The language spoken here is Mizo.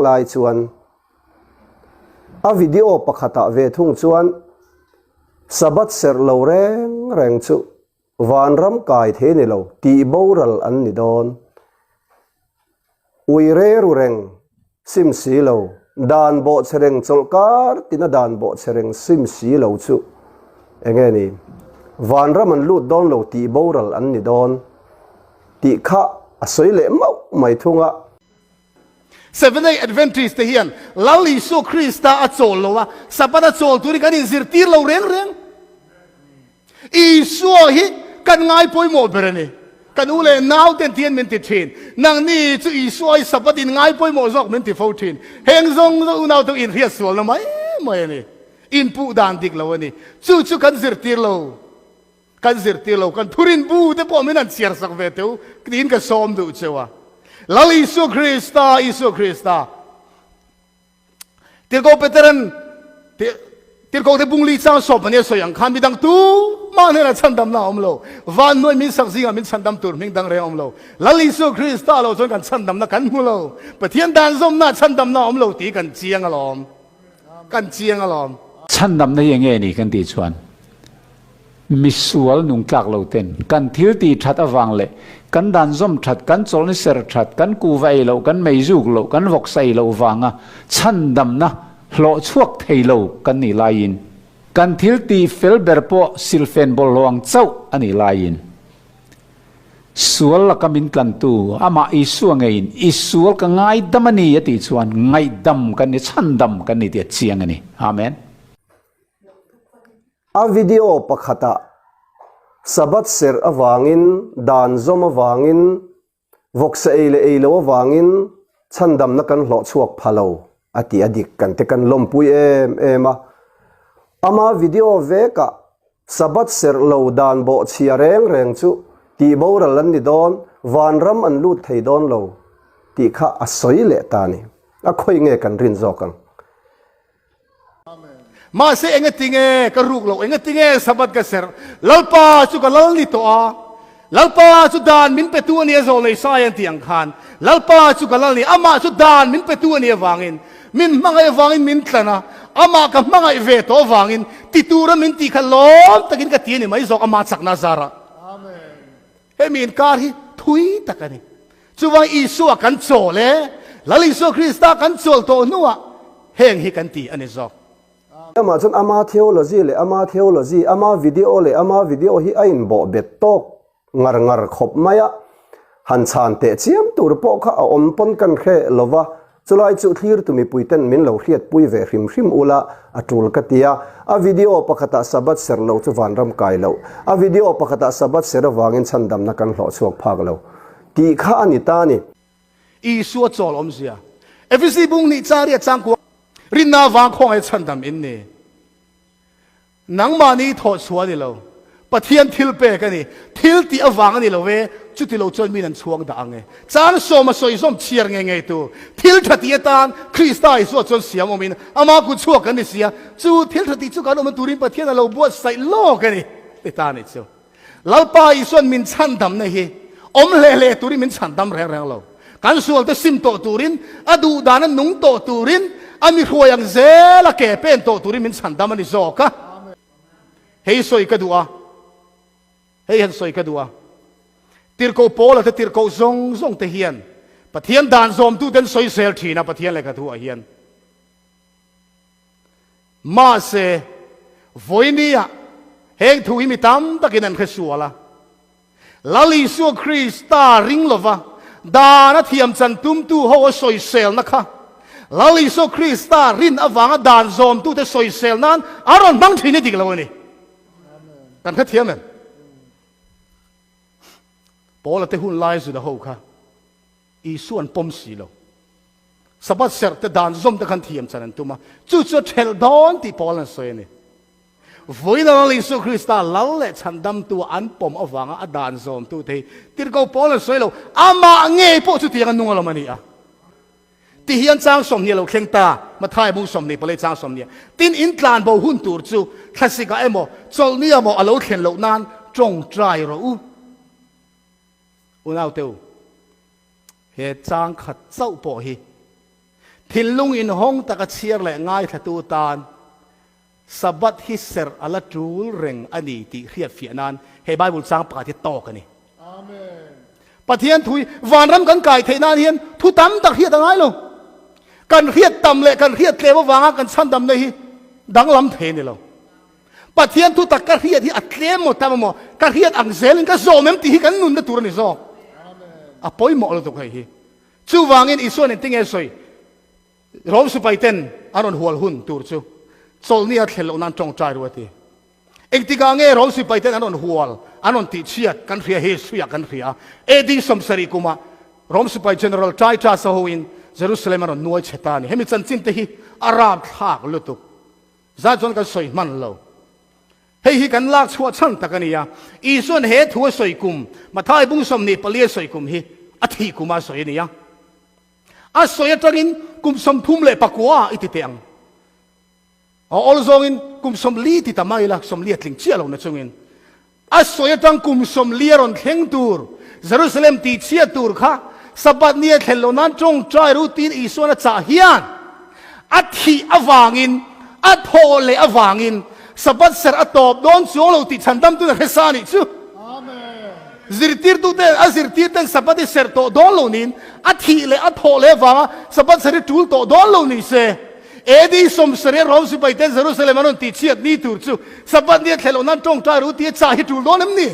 lai chuan a video pakhatah ve thung chuan Sabbath serh lo reng reng chu vanram kai thei ni lo tih boral an ni dawn. Ui re ru reng sim si lo, dan bawh che reng chawlh kar tina dan bawh che reng sim si lo chu enge ni? Vanram an lut dawn lo tih boral an ni dawn tih kha a sawi leh mauh mai thung a. Seventh-day Adventist te hian Lal Isua Krista a chawl lo a, Sabbath a chawl turin kan inzirtir lo reng reng. Isua hi kan ngai pawimawh ber a ni. Kan u leh nau ten tian min ti thin. Nangni chu Isua hi Sabbath in ngai pawimawh zawk min ti fo thin. Heng zawng zawng unau te inhriat sualna mai mai a ni. Inpuh dan dik lo a ni. Chu chu kan zirtir lo. Kan zirtir lo. Kan thurin bu te pawh min han chhiar sak ve teu tiin ka sawm duh cheu a. Lal Isua Krista, Isua Krista. Tirhkoh Peteran Tirhkoh te bungli chang sawp ania sawi ang khan midang tu mah hnenah chhandamna a awm lo. Van hnuai min sak zingah min chhandam tur hming dang reng a awm lo. Lal Isua Krista lo chuan kan chhandamna kan hmu lo. Pathian dan zawmna chhandamna a awm lo tih kan chiang alawm. Kan chiang alawm. Chhandamna hi enge ni kan tih chuan Misual nung tlak lo ten kan thil ti that avang leh kan dan zawm that, kan chawlhni ser that, kan kuva ei loh, kan mei zuk loh, kan vawksa ei loh vanga chhandamna hlawh chhuak thei lo kan nih laiin kan thil ti fel ber pawh silfen bawlhhlawh ang chauh a nih laiin sual laka min tlantu amah Isua ngeiin i sual ka ngaidam a ni a tih chuan ngaihdam kan ni, chhandam kan ni tih a chiang a ni. Amen. A video pakhatah Sabbath serh avangin, dan zawm avangin, vawksa ei leh ei lo avangin chhandamna kan hlawh chhuak pha lo a ti a dik kan te kan lawmpui em em a. Ama video vekah Sabbath serh lo dan bawh chhia reng reng chu tih boral an ni dawn, vanram an lut thei dawn lo tih kha a sawi leh ta a ni. A khawi nge kan rin zawk ang? Mahse engatinge ka ruk loh, engatinge Sabbath ka serh? Lalpa chu ka lal ni tawh a, Lalpa chu dan min petu a nia zawh lei sai an tih ang khan, Lalpa chu ka lal ni, amah chu dan min petu a nih avangin, min hmangaih avangin min tlan a, amah ka hmangaih ve tawh avangin ti tura min tih kha lawm takin ka ti a ni mai zawk amah chakna zarah. Hemi inkar hi thui tak a ni. Chuvang Isua kan chawl e, Lal Isua Krista kan chawl tawh hnuah heng hi kan ti a ni zawk. Amah chuan ama theology leh ama theology, ama video leh ama video hi a inbawh bet tawk ngar ngar khawp mai a, han chhan teh chiam tur pawh kha a awm pawn kan hre lo va, Chulai chu thlirtu mipuiten min lo hriatpui ve hrim hrim ula a tul ka ti a. A video pakhatah Sabbath ser lo chu vanram kai loh. A video pakhatah Sabbath ser avangin chhandamna kan hlawh chhuak phak lo tih kha a ni ta a ni. Isua chawl awmzia. Efesi bung nih chari a changkuang. Rinna avang khawngaih chhandam in ni. Nangmahni thawh chhuah a ni lo. Pathian thil pek a ni. Thil tih avang a ni lo e, chuti lo chuan min an chhuang dah ang e. Chang sawma sawi zawm chhiar ngei ngei tur thil tha tih atan Krista Isua chuan siam awmin ama kut chhuak kan ni si a, chu thil tha tih chu kan awm turin Pathian a lo buatsaih lawk a ni ti ta a ni chu. Lalpa Isuan min chhandamna hi awm hle hle turin min chhandam reng reng lo. Kan sualte sim tawh turin, a duh dana nung tawh turin, a mi hruai ang zela ke pen tawh turin min chhandam a ni zawk a. Hei sawi ka duh a, hei han sawi ka duh a. Tirhkoh Paula te tirhkoh zawng zawng te hian Pathian dan zawmtute an sawi zel thin a Pathian lehkhathuah hian. Mahse, vawinia heng thu hi mi tam takin an hre sual a. Lal Isua Krista ring lova dan a thiam chan tumtu ho a sawiselna kha Lal Isua Krista rin avanga dan zawmtute sawisel nan a rawn hmang thin i dik lo a ni. Kan hrethiam em? Paula te hun lai Juda ho kha Isua an pawm si lo. Sabbath serh te dan zawm te khan thiam chan an tum a, chu chu a thelh dawn tih Paul an sawi a ni. Vawiin a Lal Isua Krista Lal leh Chhandamtu an pawm avanga a dan zawmtu te hi tirhkoh Paul an sawi lo, amah ngei pawh chutiang a nung alawm a ni a. Ti hian chang 20 a lo thleng ta, Mathai bung 24 chang 20. Tin, in tlan bo hun tur chu thlasik ah emaw, chawlhni emaw a lo thlen loh nan tawngtai rawh u. Unaute u, he chang khat chauh pawh hi Thinlung inhawng taka chhiar leh ngaithlatu tan Sabbath hi serh a la tul reng a ni tih hriatfiah nan he Bible chang pakhat hi tawk a ni. Pathian thu hi vanram kan kai theih nan hian thu tam tak hriat a ngai lo. Kan hriat tam leh kan hriat tlem avanga kan chhandamna hi danglam thei a ni lo. Pathian thu tak ka hriat hi a tlem maw tam maw ka hriat ang zelin ka zawm em tih hi kan nunna tur a ni zawk. A pawimawh lutuk hei hi. Chuvangin Isuan engtinge sawi? Rom sipai ten an rawn hual hun tur chu chawlhni a thlen loh nan tawngtai ru a ti. Engtikah nge Rom sipai ten an rawn hual, an rawn tihchhiat kan hria hi suiah kan hria. AD 70 kumah Rom sipai General Titus a hoin Jerusalem an rawn nuai chhe ta a ni. Hemi chanchin te hi a rapthlak lutuk. Zan chuan kan sawi hman lo. Hei hi kan lak chhuah chhan tak a ni a. Isuan he thu a sawi kum, Mathai bung 24 a sawi kum hi a thih kuma a sawi a ni a. A sawi atangin kum 34 ah i ti teh ang. A awl zawngin kum 40 ti ta mai la, 40 a tling chiah lo na chungin. A sawi atang kum 40 a rawn thleng tur, Jerusalem tih chhiat tur kha Sabbath ni a thlen lo nan tawngtai ru tiin Isuan a chah hian a thih avangin, a thawh leh avangin Sabbath serh a tawp dawn chuang lo tih chhandamtu'n a hre sa a nih chu. Zirtirtute, a zirtirten Sabbath hi serh tawh dawn lo niin, a thih leh a thawh leh avanga Sabbath serh hi tul tawh dawn lo ni se, AD 70 a Rom sipaiten Jerusalem an rawn tihchhiat ni tur chu Sabbath ni a thleh loh nan tawngtai ru tia chah hi tul dawn em ni?